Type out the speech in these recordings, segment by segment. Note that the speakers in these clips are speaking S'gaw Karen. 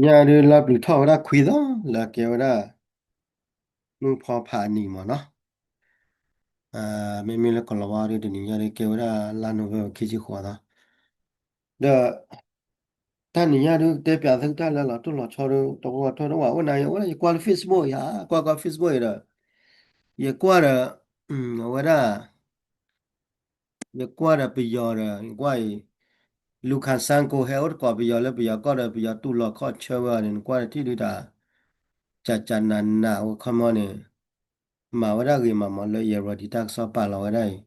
ညါဒုးလါပျုၤထီၣ်ဝဲဒၣ်ခွံသီ လၢကဲဝဲဒၣ် မုၢ်ဖီဖးအနံၤမ့ၢ်နီၤ. မ့မ့ၢ်လၢကီၢ်လီၤဝါဒီး တနံၤညါဒုးကဲဝဲဒၣ်လါ November ခံဆံဃိးသီ ဒီး တၢ်နံၤညါဒုးကတဲပၠးသုတၢ်လၢလီၤတိၢ်လီၤဆီဒုး တဝီထီၣ်တဝီ အိၣ်နၤ ယအိၣ်လၢယကွၢ်လၢ Facebook ယကွၢ်ကွၢ် Facebook အံၤဒီး ယကွၢ်ဒီး အဝဲဒၣ် ယကွၢ်ဒီးပယီၤဒီး ယကွၢ်အံၤ Lukashenko ဟဲအိၣ်တကိးပယီၤလၢပယီၤကီၢ်ဒီး ပယီၤတူၢ်လိာ်ခီၣ်ဆၢဝဲအီၤန့ၣ် နကွၢ်ထံၣ်ဒုးတၢ် ကၠးကၠးနးနးဝဲခီမီန့ၣ် မၤဝဲဒၣ်ဂ့ၤမးမီၤလၢ Irrawaddy တၢ်ကစီၣ်ပာ်လီၤဝဲဒၣ်အံၤ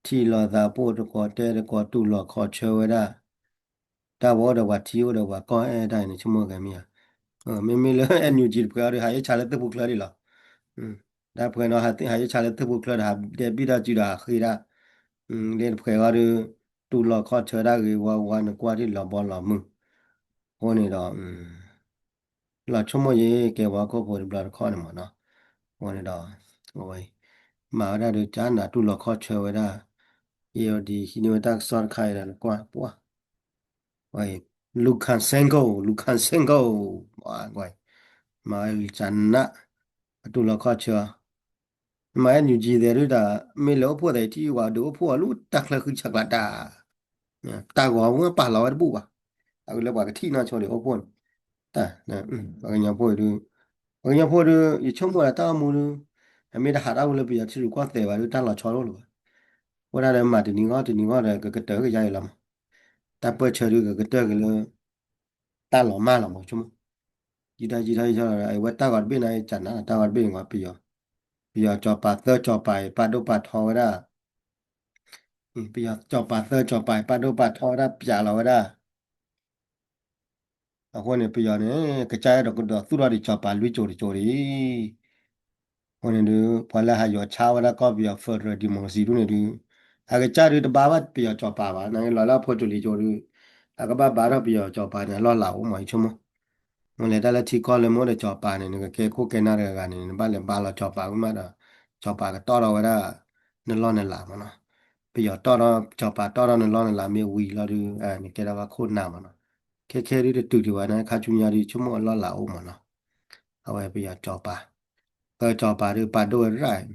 ထံၣ်လိာ်သးပိၢ်တကိးတဲတကိးတူၢ်လိာ်ခီၣ်ဆၢဝဲဒၣ် တၢ်ဝဲအိၣ်ဒီးပှၤထံအိၣ်ဒီးပှၤကီၢ်အဲၣ်တၢ်အံၤန့ၣ် ဆိကမိၣ်ဂ့ၤမ့ၢ်ဧါ. မ့မ့ၢ်လၢ NUG တဖုအံၤဒီး ဟးယဲၢ်ဆါလၢသ့ၣ်ပူၤချၢဒံးလီၤ. တၢ်ဖုနီၤ ဟးယဲၢ်ဆါလၢသ့ၣ်ပူၤချၢဒီး ဟးဒဲးဘံၣ်ဒီးစုဒီးဟးဃ့ဒၣ် လၢတဖုအံၤဒီး တူၢ်လိာ်ခီၣ်ဆၢဒၣ်ဂ့ၤဝါဝါ နကွၢ်ထံၣ်လီၤဘီလီၤမုၢ် အဃိန့ၣ်ဒီး လီၤဆိကမိၣ်ယဲ ကဲပှၤဟီၣ်ခိၣ်ဖိတဘျီတခီၣ်န့ၣ်မ့ၢ်နီၤ. အဃိန့ၣ်ဒီး အဝဲ မၤဝဲဒၣ်ဒီး ကၠးနးတူၢ်လိာ်ခီၣ်ဆၢဝဲဒၣ် Irrawaddy ဟံးန့ၢ်ဝဲတၢ်ကစီၣ်တခါအံၤဒီး နကွၢ်ပှၢ် Lukashenko Lukashenko မၤဝဲကၠးနး အတူၢ်လိာ်ခီၣ်ဆၢ မၤ NUG သဲးဒုးတၢ် မ့ၢ်လဲၤအိၣ်ဖှိၣ်သဲးထံၣ်ဝဲဒုးအိၣ်ဖှိၣ်အီၤလၢတၢ်ချၢဃံဆးကျးတၢ် တၢ်ဂီၤမ့ၢ်ပာ်လီၤဝဲတဘူၣ်ဘၣ်. အဝဲလၢပှၤကထံၣ်နီၢ်ဆိဒံးအိၣ်ဖှိၣ်န့ၣ် ပှၤကညီဖိဒုး ပှၤကညီဖိဒုး ယဆိကမိၣ်ဒၣ်တၢ်အိၣ်မူဒုး အမ့ၢ်တဟးတၢ်အိၣ်လၢပယီၤထံရူၢ်ကီၢ်သဲးဘၣ်ဒုး တၢ်လီၤဆီတအိၣ်လၢၤဘၣ်. အဃိဒၣ်ဒီးမၤတနံၤဂီၢ်တနံၤဂီၢ်ဒီး ကကတၢၢ်ကယါအံၤလီၤမး. တၢ်ပၢၢ်ဆၢဒုးကကတၢၢ်က့ၤလၢ တၢ်လီၤမၢ်လီၤမး ဆိကမိၣ် ယံာ်ထီၣ်ယံာ်ထီၣ်ယံာ်ထီၣ်လီၤ အဝဲတၢ်ဂီၤတဘ့ၣ်န့ၣ် ကၠးနး တၢ်ဂီၤတဘ့ၣ်န့ၣ် ပယီၤ ပယီၤကၠီၤပၤသၢကၠီၤပၤအံၤ ပာ်ဒိၣ်ပာ်ထီဝဲဒၣ် ပယီၤကၠီၤပၤသၢကၠီၤပၤအံၤ ပာ်ဒိၣ်ပာ်ထီဝဲဒၣ် ပၠးလီၤဝဲဒၣ် အဃိန့ၣ် ပယီၤန့ၣ် ကစၢ်အဲၣ်ဒိးကဒီးသူၣ်ထီၣ်ဒံးကၠီၤပၤလွံၢ်ကၠိတကၠိဒံး အဃိန့ၣ်ဒုး ပှၤလၢဟးယိးဆါဝဲဒၣ်ကီၢ်ပယီၤ federal democracy ဒူၣ်န့ၣ်ဒုး အကစၢ်ဒုးတဘါဘၣ်ပယီၤကၠီၤပၤဘၣ် နလီၤလၢအဖိကၠိလံၤကၠိဒုး အကဘၣ်ဘါထီၣ်ပယီၤကၠီၤပၤန့ၣ် အလီၢ်လၤအိၣ်မး ယဆိကမိၣ် မ့ၢ်လဲၤတၢ်လၢထံကီၢ်လၢမ့ၢ်အိၣ်ဒီးကၠီၤပၤန့ၣ် နကကဲခိၣ်ကဲနၢ်တဂၤဂၤန့ၣ် နဘၣ်လဲၤဘါလီၤကၠီၤပၤဝံၤမးဒီး ကၠီၤပၤကတီၢ်ထီၣ်ဝဲဒၣ် နလီၢ်နလၤမးနီၤ ပယီၤတီၢ်ထီၣ် ကၠီၤပၤတီၢ်ထီၣ်နလီၢ်နလၤမ့ၢ်ဝံၤလီၤဒုး နကဲထီၣ်ဘၣ်ခိၣ်နၢ်မးနီၤ ခဲခဲဒုးတတုၤဒံးဘၣ်န့ၣ် ခါဆူညါဒုးဆိကမိၣ်အလီၢ်လၤအိၣ်မးနီၤ အဝဲပယီၤကၠီၤပၤ ပၢကၠီၤပၤဒုးပာ်ဒိၣ်ဝဲဒၣ်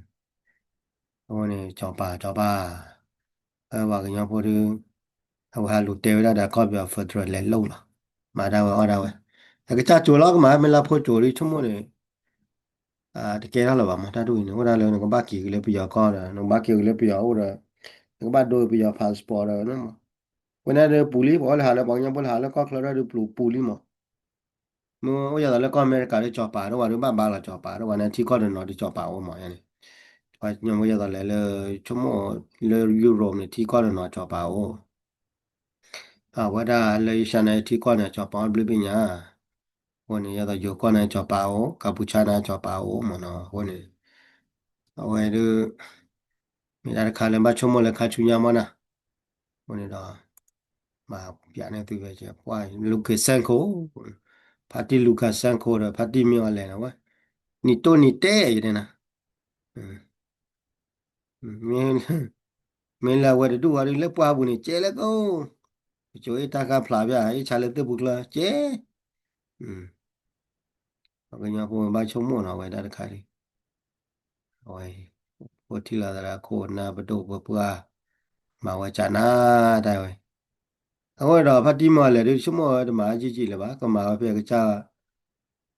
အဃိန့ၣ် ကၠီၤပၤ ကၠီၤပၤ ပှၤကညီဖိဒုး အဝဲဟးလူၤတဲဝဲဒၣ်ဒီးကီၢ်ပယီၤ federal လဲၤလိာ်လီၤ မၤဒၣ်ဝဲအီၣ်ဒၣ်ဝဲ အကစၢ်ကၠိလီၤကမၤမ့ၢ်လၢဖိကၠိဒုးဆိကမိၣ်န့ၣ် တကဲထီၣ်လၢၤဘၣ်မး တၢ်ဒ်အံၤန့ၣ် အိၣ်ဒၣ်လၢနကဘၣ်က့ၤက့ၤလၢပယီၤကီၢ်ဒီး နကဘၣ်က့ၤက့ၤလၢပယီၤအိၣ်ဒီး နကဘၣ်ဒိပယီၤ passport ဒီး ဝဲန့ၣ်ဒီးပူၤလံ ပှၤအိၣ်လၢဟးလၢ ပှၤကညီဖိလၢဟးလၢကီၢ်ချၢဒီးပူၤလံမး မ့ၢ်အိၣ်ယၤသိးလၢကီၢ်အမဲရကၤဒီးကၠီၤပၤ ဒီးဝဲဒုးဘၣ်ဘါလီၤကၠီၤပၤ ဒီးဝဲန့ၣ်ထံကီၢ်တနီၤဒုးကၠီၤပၤအိၣ်မးန့ၣ် ပှၤကညီဖိယၤသိးလဲၤလၢ ဆိကမိၣ်လၢ Europe န့ၣ် ထံကီၢ်တနီၤကၠီၤပၤအိၣ် အဝဲဒၣ်လၢ Asia န့ၣ် ထံကီၢ်န့ၣ် ကၠီၤပၤအိၣ်ဘျုးဘ့ၣ်ညါ အဃိန့ၣ် ယၤသိးယိၤကီၢ်န့ၣ် ကၠီၤပၤအိၣ် ကၢပူၤဆါန့ၣ် ကၠီၤပၤအိၣ်မးနီၤ အဃိန့ၣ် အဝဲဒုး မ့ၢ်တၢ်တခါလၢဘၣ်ဆိကမိၣ်လၢခါဆူညါမးနီၤ အဃိန့ၣ်ဒီး မၤပျးန့ၢ်သုဝဲ Lukashenko ဖါတံၢ် Lukashenko ဒီးဖါတံၢ်မ့ၢ်အီၤလဲၣ်နီၤဝဲ နံၤတိၢ်နံၤတဲယတဲနၤ မ့ၢ်လၢအဝဲတဒူၣ်ဝဲဒုး လၢပှၢ်ပူၤန့ၣ် ကဲလၢကိး ကစိၤအ့ၣ်တၢ်ဃၣ်ဖျးပျၢ် အ့ၣ်ဆါလၢသ့ၣ်ပူၤချၢ ကဲ ပှၤကညီဖိဘၣ်ဆိကမိၣ်နီၤ အဝဲဒၣ်တခါဒုး အဝဲ ဖိထံၣ်လိာ်သးဒီးခိၣ်နၢ်ပဒိၣ်ပပှၢ် မၤဝဲကၠးနးတၢ်ဝဲ အဃိဒီးဖါတံၢ်မ့ၢ်အီၤလဲၣ်ဒုး ဆိကမိၣ်ဝဲတမၤအါကံကံလၢၤဘၣ် ကမၤဝဲဖဲအကစၢ်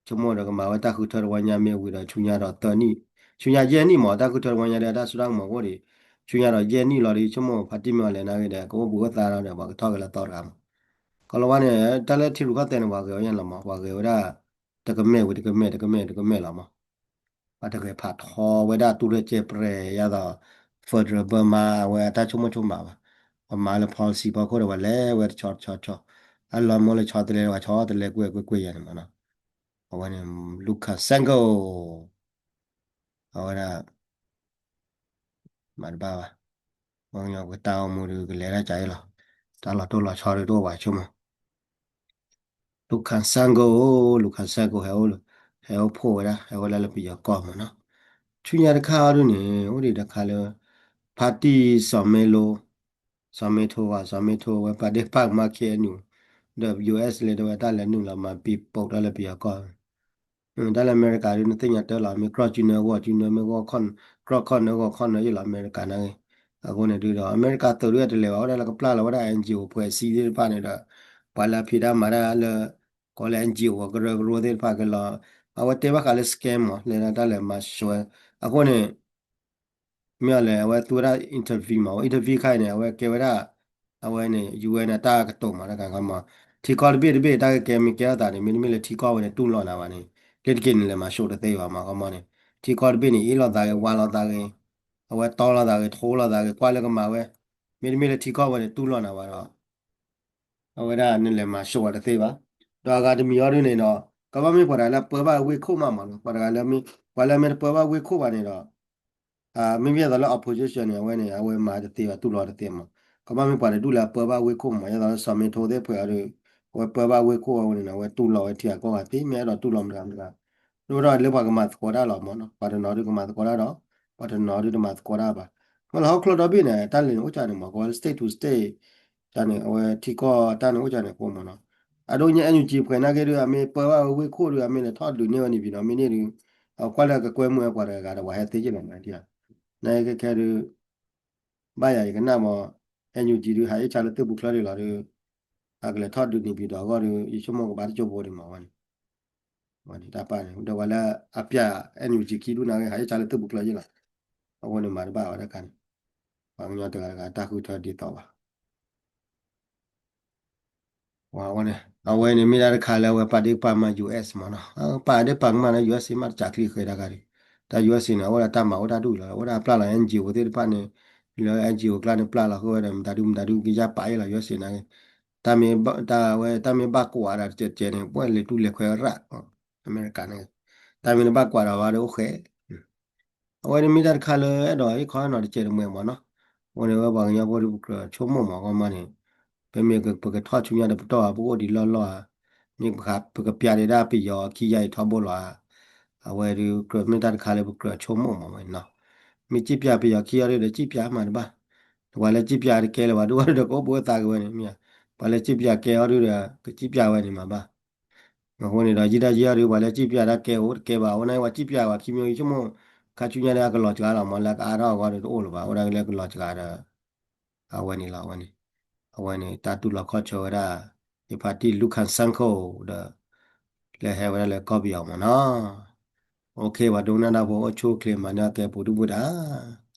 ဆိကမိၣ်ဒီးကမၤဝဲတၢ်ဃုထၢတဝီညါမ့ၢ်ဝံၤဒီး ဆူညါဒီးသၢနံၣ် ဆူညါယဲၢ်နံၣ်မး တၢ်ဃုထၢတဝီညါဒီး တၢ်စိတၢ်ကမီၤအိၣ်ဒံး ဆူညါဒီးယဲၢ်နံၣ်လီၤဒုး ဆိကမိၣ်ဖါတံၢ်မ့ၢ်အီၤလဲၣ်နာ်ဂ့ၤဒီး ကအိၣ်ဘှံးအိၣ်သါဒီး ပှၤကထီၣ်က့ၤလၢသီတဂၤမး ကီၤလၤဝါန့ၣ် တၢ်လၢထံရူၢ်ကီၢ်သဲးန့ၣ် ပှၤဂဲၤဝဲညါလီၤမး ပှၤဂဲၤဝဲဒၣ် တကမဲာ်ဝံၤတကမဲာ် တကမဲာ်တကမဲာ်လီၤမး ပှၤတဂဲၤဖးထီဝဲဒၣ်တူၢ်ရဲၣ်ကျဲၤပြဲၤယၤဒီး federal Burma အဝဲအတၢ်ဆိကမိၣ်ဆိကမးဘၣ် ပှၤမၤလၢ policy ဖီခိၣ်ဒီးပှၤလဲၤဝဲတဆီတဆီဆီ အလီၤမ့ၢ်လၢဆီတလဲ ပှၤဆီတလဲကွ့ၢ်ကွ့ၢ်ကွ့ၢ်ယၤန့ၣ်မးနီၤ အဝဲန့ၣ် Lukashenko အဝဲဒၣ် မၤတဘၣ်ဘၣ် ပှၤကညီကတၢ်အိၣ်မူဒုးကလဲၤတၢ်ကၢ်အံၤလီၤ တၢ်လီၤတိၢ်လီၤဆီဒုးတအိၣ်ဘၣ်ဆိကမိၣ် Lukashenko Lukashenko ဟဲအိၣ် ဟဲအိၣ်ဖှိၣ်ဝဲဒၣ် ဟဲအိၣ်လၢလၢပယီၤကီၢ်မးနီၤ ဆူညါတခါအီၤဒုးန့ၣ် အိၣ်ဒံးတခါလၢ ဖါတံၢ်စီၤမ့လိ စီၤမ့ထိဘၣ် စီၤမ့ထိဝဲပာ်ဒ့ၣ်ပာ်ကမၣ် K N U ဒီး ယူၢ်အၢ် လဲၤတဲဝဲတၢ်လဲၤနုာ်လီၤမၤပံၤပိာ်တၢ်လၢပယီၤကီၢ် တၢ်လၢအမဲရကၤဒုး နသ့ၣ်ညါတၢ်လီၤ မ့ၢ်ကြီၢ်စုနၢဂီၢ်စုနၢ မ့ၢ်ဂီၢ်ခီၣ် ကြီၢ်ခီၣ်နၢဂီၢ်ခီၣ်နၢယ့ၢ်လီၤ အမဲရကၤန့ၣ်ဂ့ၤ. အဃိန့ၣ်ဒုးဒီး အမဲရကၤသုးဒုးတလဲၤဘၣ် ဝဲဒၣ်လၢကပျၢ်လီၤဝဲဒၣ် အၢၣ်အၣ်ကၠီၣ်အိၣ် အဖွဲ့အစည်းသ့ၣ်တဖၣ်န့ၣ်ဒီး ပှၤလၢအဖံးတၢ်မၤတၢ်လၢ ကိးလၢ အၢၣ်အၣ်ကၠီၣ်အိၣ် ကရၢကရိသ့ၣ်တဖၣ်ကလီၤ အဝဲတဲဘၣ်ဃးလၢ scam မး လဲၤဒၣ်တၢ်လဲၤမၤဆှၢ အဃိန့ၣ် မ့ၢ်အီၤလဲၣ် အဝဲသူဝဲဒၣ် interview မး အဝဲ interview ခါအံၤန့ၣ် အဝဲကဲဝဲဒၣ် အဝဲန့ၣ် ယူၢ်အၢ် န့ၣ် တၢ်ကတိၤမးတခါခီမး ထံကီၢ်တဘ့ၣ်တဘ့ၣ် တၢ်ကကဲမ့ၢ်ကဲထီၣ်သးန့ၣ် မ့တမ့ၢ်လၢထံကီၢ်ဝဲန့ၣ် တူၢ်လိာ်နၤဘၣ်န့ၣ် လၢတက့ၢ်န့ၣ် လဲၤမၤဆှၢတသ့ဘၣ်မး ခီမးန့ၣ် ထံကီၢ်တဘ့ၣ်န့ၣ် အ့ၣ်လိာ်သးဂ့ၤ ဝါလိာ်သးဂ့ၤ အဝဲတီလိာ်သးဂ့ၤ ထိလိာ်သးဂ့ၤ ကွၢ်လၢကမၤဝဲ မ့တမ့ၢ်လၢထံကီၢ်ဝဲန့ၣ် တူၢ်လိာ်နၤဘၣ်ဒီး အဝဲဒၣ်နလဲၤမၤဆှၢဝဲတသ့ဘၣ်. ဒီးအဂၤတမံၤအီၤဒုးန့ၣ်ဒီး ကဘၣ်မ့ၢ်ပှၤတဂၤလၢပၢဘၣ်ဝ့ၢ်ခိၣ်မးမးနီၤ ပှၤတဂၤလၢမ့ၢ် ပှၤလၢမ့ၢ်တပၢဘၣ်ဝ့ၢ်ခိၣ်ဘၣ်န့ၣ်ဒီး မ့မ့ၢ်ယဲသိးလၢ opposition န့ၣ် အဝဲန့ၣ် အဝဲမၤတသ့ဘၣ် တူၢ်လိာ်တသ့မး. ကဘၣ်မ့ၢ်ပှၤတဒူၣ်လၢအပၢဘၣ်ဝ့ၢ်ခိၣ်မး ယဲသိးလၢစီၤမ့ထိသ့ၣ်ဖှဲးအီၤဒုး အဝဲပၢဘၣ်ဝ့ၢ်ခိၣ်အဝဲန့ၣ် အဝဲတူၢ်လိာ်ဝဲထံဂၤကီၢ်ဂၤသ့ မ့ၢ်အဲၣ်ဒိးတူၢ်လိာ်မတၤမတၤ ဒိၣ်ထီၣ်လၢပှၤကမၤသကိးတၢ်လီၤမးနီၤ ပှၤတနီၤဒုးကမၤသကိးတၢ်ဒီး ပှၤတနီၤဒုးတမၤသကိးတၢ်ဘၣ်. မ့ၢ်လၢဟီၣ်ခိၣ်ဒီဘ့ၣ်န့ၣ် တၢ်လဲၤန့ၣ်အိၣ်ကၢန့ၣ်မး ကဝဲလၢ state to state ကၢန့ၣ် အဝဲထံကီၢ်တၢ်န့ၣ်အိၣ်ကၢန့ၣ်အဃိမးနီၤ အဒိ NUG ဖှဲးနာ်က့ဒုး အမ့ၢ်ပၢဘၣ်ဝဲဝ့ၢ်ခိၣ်ဒုး အမ့ၢ်လဲၤထီၣ်ဒုးန့ၢ်ဝဲန့ၣ် မ့ၢ်န့ၢ်ဒုး အကွၢ်လၢကကွဲမုာ်ဝဲပှၤတဂၤဒီး ပှၤဟဲသ့က့ၤလီၤမး ဒ် နကဲခဲဒုး ဘၣ်ယၤယကနၣ်မး NUG ဒုး ဟးအ့ၣ်ဆါလၢသုးပူၤချၢဒံးလီၤဒုး အကလဲၤထီၣ်ဒုးန့ၢ်ဘံၤဒီးအဂီၢ်ဒီး ယဆိကမိၣ်ကဘၣ်တကၠိဖိဒံးမးဝဲန့ၣ် ဝဲန့ၣ်တၢ်ပာ်န့ၣ် ဒီးပှၤလၢအပျဲ NUG ခံဒူၣ်နာ်က့ ဟးအ့ၣ်ဆါလၢသုးပူၤချၢယ့ၢ်လီၤ. အဃိန့ၣ်မၤတဘၣ်ဝဲဒၣ်ခါန့ၣ် ပှၤကညီတဂၤတဂၤတၢ်ဃုထၢဒ်သိးဘၣ် ဝဲန့ၣ် အဝဲန့ၣ်မ့ၢ်ဒၣ်တခါလၢအဝဲပာ်ဒ့ၣ်ပာ်ကမၣ် ယူၢ်အၢ် မးနီၤ ပာ်ဒ့ၣ်ပာ်ကမၣ်လၢ ယူၢ်အၢ် မးတကးချံဃဲတၢ်ဂၤဒံး တၢ် ယူၢ်အၢ် န့ၣ် အဝဲဒၣ်တၢ်မၤအိၣ်တၢ်ဒူၣ်လီၤ အဝဲဒၣ်ပျၢ်လီၤ NGO သ့ၣ်တဖၣ်န့ၣ် လၢ NGO ကျါန့ၣ် ပျၢ်လီၤဃုာ်ဝဲဒီး မတၤဒုမတၤဒုကယၢ်ပာ်အ့ၣ်လီၤ ယူၢ်အၢ် နာ်က့ တၢ်မ့ၢ်ဘၣ်ကွၢ်ဒီးတကဲးကဲးန့ၣ် ပှဲၤလဲၤတူၢ်လဲၤခွဲးရၣ် အမဲရကၤန့ၣ် တၢ်မ့ၢ်တဘၣ်ကွၢ်ဒီးဝဲဒီးအိၣ်ဃဲး အဝဲန့ၣ်မ့ၢ်တၢ်တခါလၢအဲၣ်ဒိးဟ့ၣ်ခီဟ့ၣ်နီၤတကဲးတမှဲၤမးနီၤ အဃိန့ၣ်ဝဲပှၤကညီဖိဒုးပကြၢးဆိကမိၣ်မး ကီမးန့ၣ် ပမ့ၢ်ပကထီၣ်ဆူညါဒီးပတီၢ်ဧါ ပကအိၣ်ဒံးလီၢ်လီၢ်ဧါ မ့ၢ်ပကပျးဒံးဒၣ်ပယီၤခံယါအံၤထီဘိလီၤဧါ အဝဲဒုးကြၢးမ့ၢ်တၢ်တခါလၢပကြၢးဆိကမိၣ်မးဝဲနီၤ မ့ၢ်စံၣ်ပျးပယီၤခံအီၤဒုးဒီးစံၣ်ပျးမးတဘၣ် ပှၤလၢစံၣ်ပျးတကဲလၢၤဘၣ် ဒုးအီၤဒုးဒီးကအိၣ်ဘှံးအသးက့ၤဝဲန့ၣ်မ့ၢ်ဧါ ပှၤလၢစံၣ်ပျးကဲအီၤဒုးဒီး ကစံၣ်ပျးဝဲန့ၣ်မးဘၣ် အဃိန့ၣ်ဒီး ယံာ်တၢ်ယံာ်အီၤဒုး ပှၤလၢစံၣ်ပျးတၢ်ကဲအိၣ်တကဲဘၣ် အဝဲန့ၣ်ပှၤစံၣ်ပျးဝဲခံမံၤဆိကမိၣ် ခါဆူညါလၢအကလီၤစှၤလီၤမး လၢကအါထီၣ်အဂီၢ်ဒီးတအိၣ်လၢၤဘၣ် အိၣ်ဒၣ်လၢကလီၤစှၤဒီး အဝဲန့ၣ်လီၤ အဝဲန့ၣ် အဝဲန့ၣ် တၢ်တူၢ်လိာ်ခီၣ်ဆၢဝဲဒၣ် ယဖါတံၢ် Lukashenko ဒီး လၢဟဲဝဲဒၣ်လၢကီၢ်ပယီၤမးနီၤ OK ပှၤဒိကနၣ်တၢ်ဖိအိၣ်ဆူၣ်အိၣ်ချ့မၤန့ၢ်အကဲပူၤဒုၣ်ပူၤတၢ်